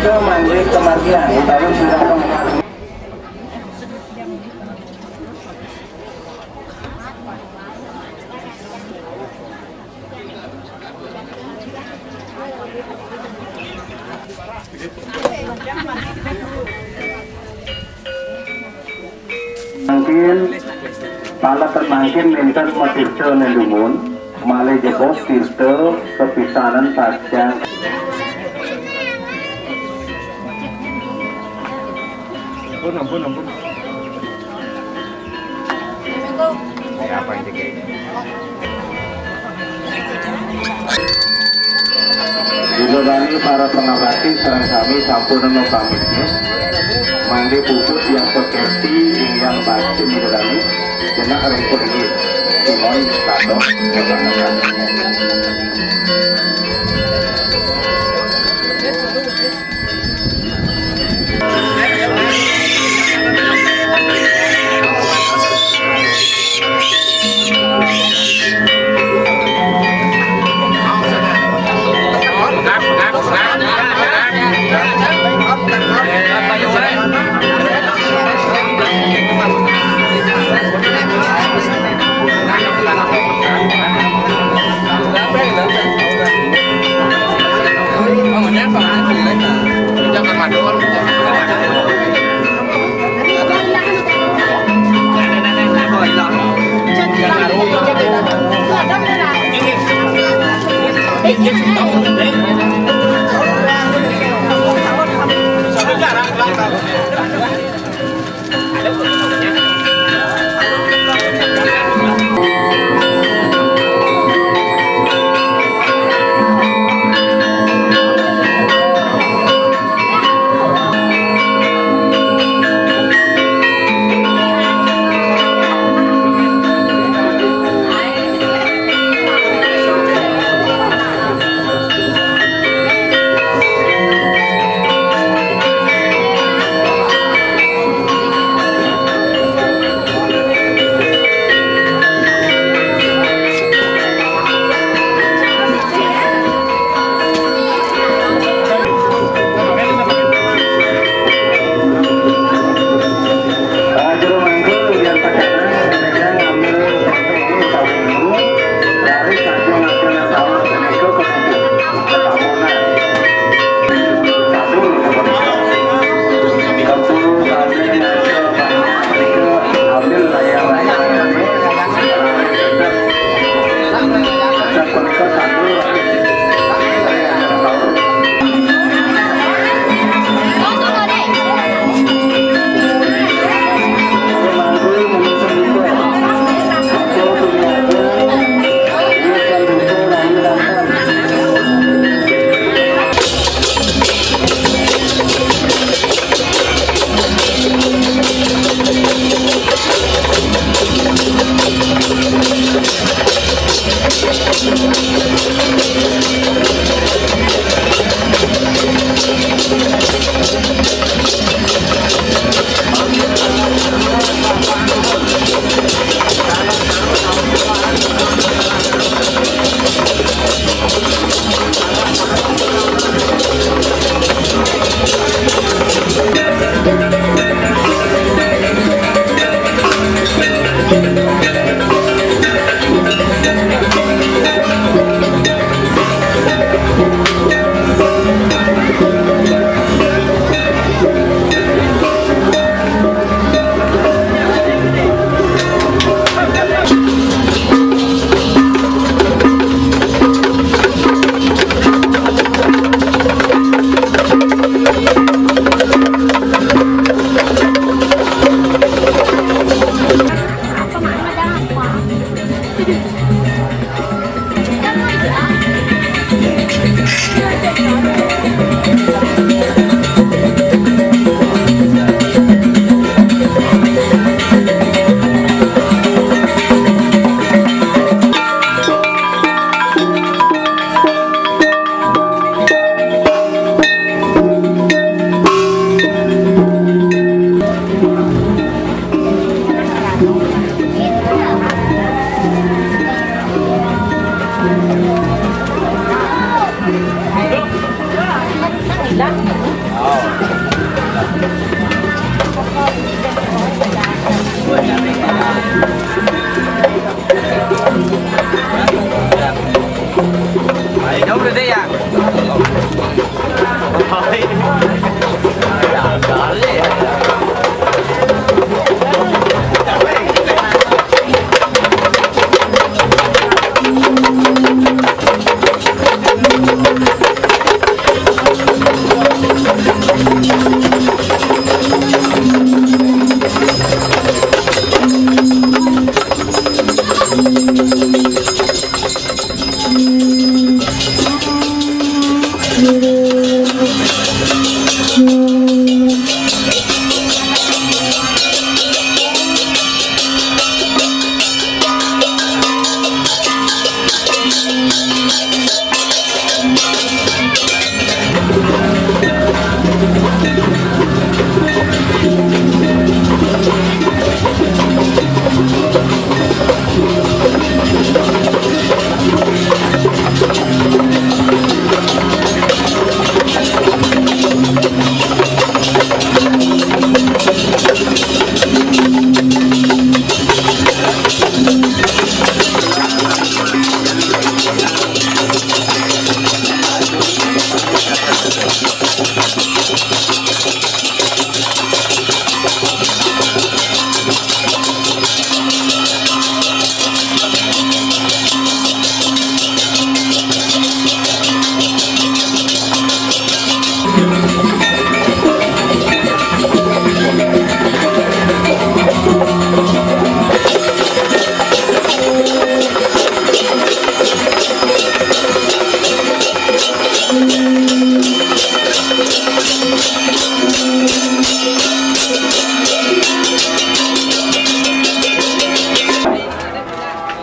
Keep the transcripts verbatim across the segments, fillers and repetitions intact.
Ke mangke kemargian utawi sira penggemar. Mangkin, palatar mangkin nénten matirta nedumun, malih jebos tirta kapisanan pacang. Ampun, ampun, ampun. Ya, apa yang jagain? Ida dané para pangabakti sareng sami sampun ana pamit, nggih. Mangke puput yang pekerti, yang batin Ida dané, jenak ring kulinggih. Sumon dados kebangetan.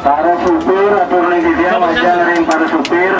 Para supir, atur ning dia, wajah ring para supir.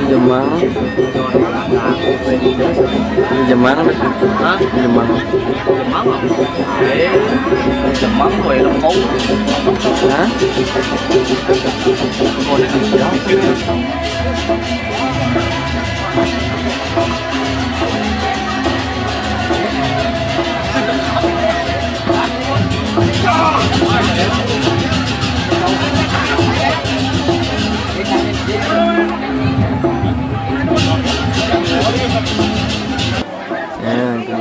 Jemang. Jemang. Hah? Jemang. Jemang apa? Eh, jemang, kue lempung. Hah? Kue lempung. Ya, itu.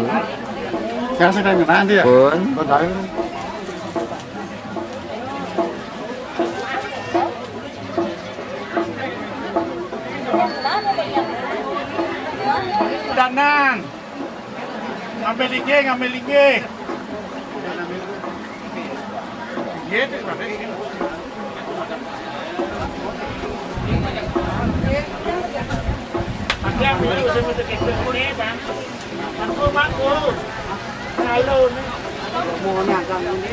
Yang sedang nanti ya? Pun. Betul. Danang. Ngambil linggih, ngambil linggih. Gitu, Pak. Ada yang dulu saya minta kita ini, Bang. Aku, Bang, oh. Halo, nih. Mau nyangkang ini.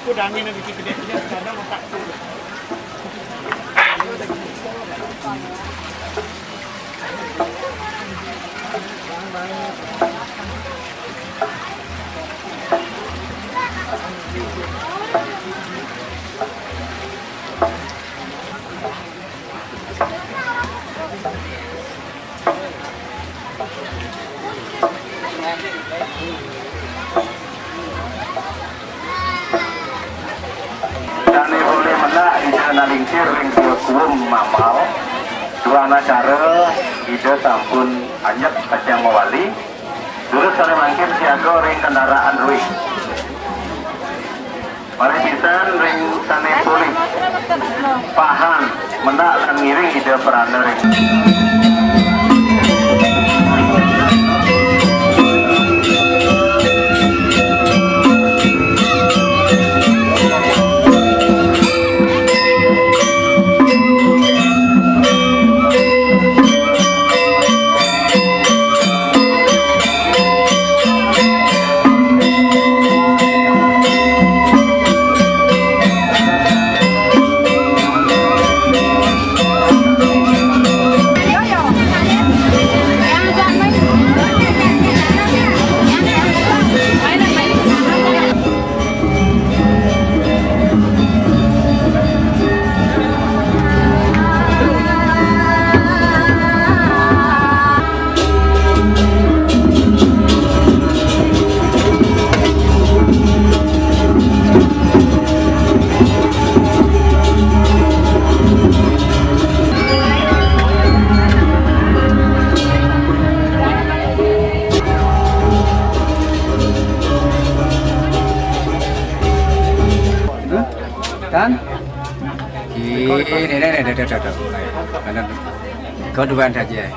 Udah angin bikin gede, kadang otak. Dane boleh mendak ida nalingkir ring dua kuum mamal, dua anak cara ida sampun anyep pacang mawali, durus sane mangkin siaga ring kendaraan ruih. Malih pisan ring sane polih pahan mendak lan ngiring ida perana ring. Kan? Ini, ini, ini, ini, ini, ini. Bener. Kau duluan saja.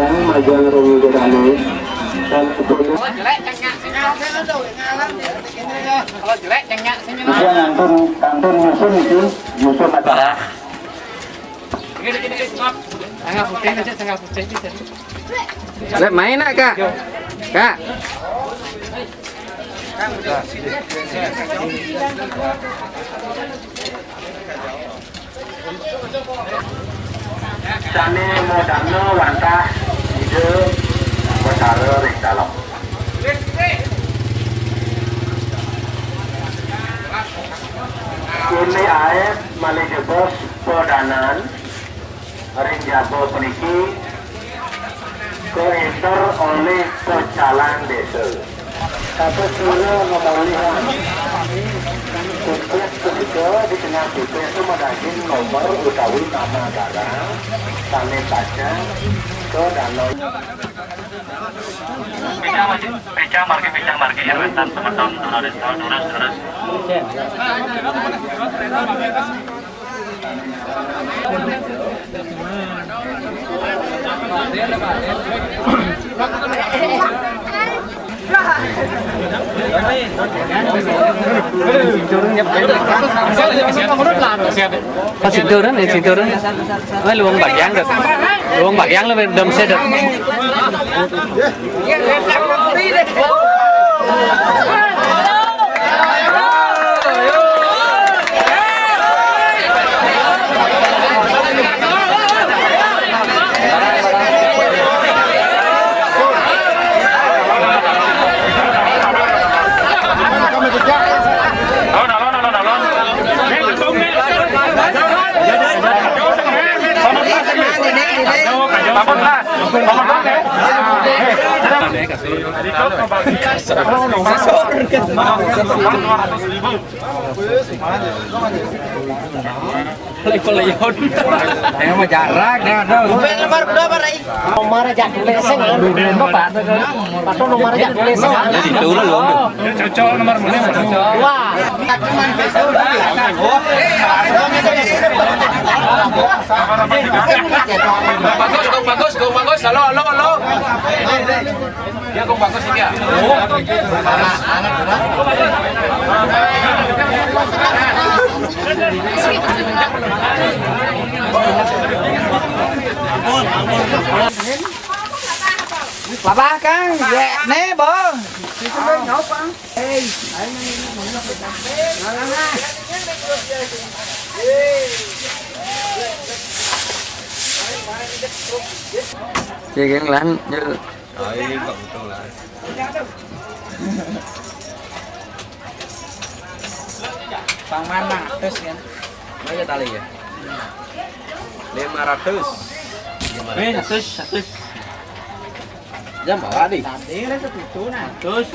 Majang rumi gedane. Dan sepuluh. Kalau jelek, cengak sini. Kalau jelek, cengak sini. Bisa nantun, nantun nyusun itu, nyusun acara. Tengah putih aja, tengah putih aja. Lek main nak, Kak? Kak. Sane modalna wantah Ida Betara ring dalem. Uli aep malih jebos padanan ring jaba puniki kaenter olih pecalang Satu suruh memulihkan. Kompleks ketiga di tengah titik itu madaging nomor utawi nama barang. Sané pacang ke danau. Pecah margi, pecah margi, R W enam, teman-teman, terus, terus, terus. Pas itu orang, eh, situ orang. Wah, luang bagian deh. Luang bagian lebih dom sedap. Play-playan. Yang mah jarak dah, dah. Mobil nomor berapa, Rai? Nomor aja tulis, Pak. Atau nomor aja tulis. Jadi dulu, Om. Cocok nomor mana? Wah. Bagus, bagus, bagus, bagus. Halo, halo, halo. Dia kok bagus ini ya? Babah, Kang, ya, nih, Bang. Cek yang lan, yuk. Ai, enggak betul lah. Pang mana? Terus kan? Mana tali ya? Lima ratus. Weh, seratus, seratus. Jam berapa, Di? Tadi lah setuju, nah. Terus.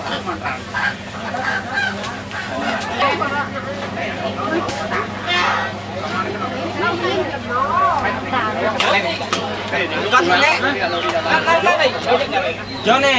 Bukan, Nek. Johnny.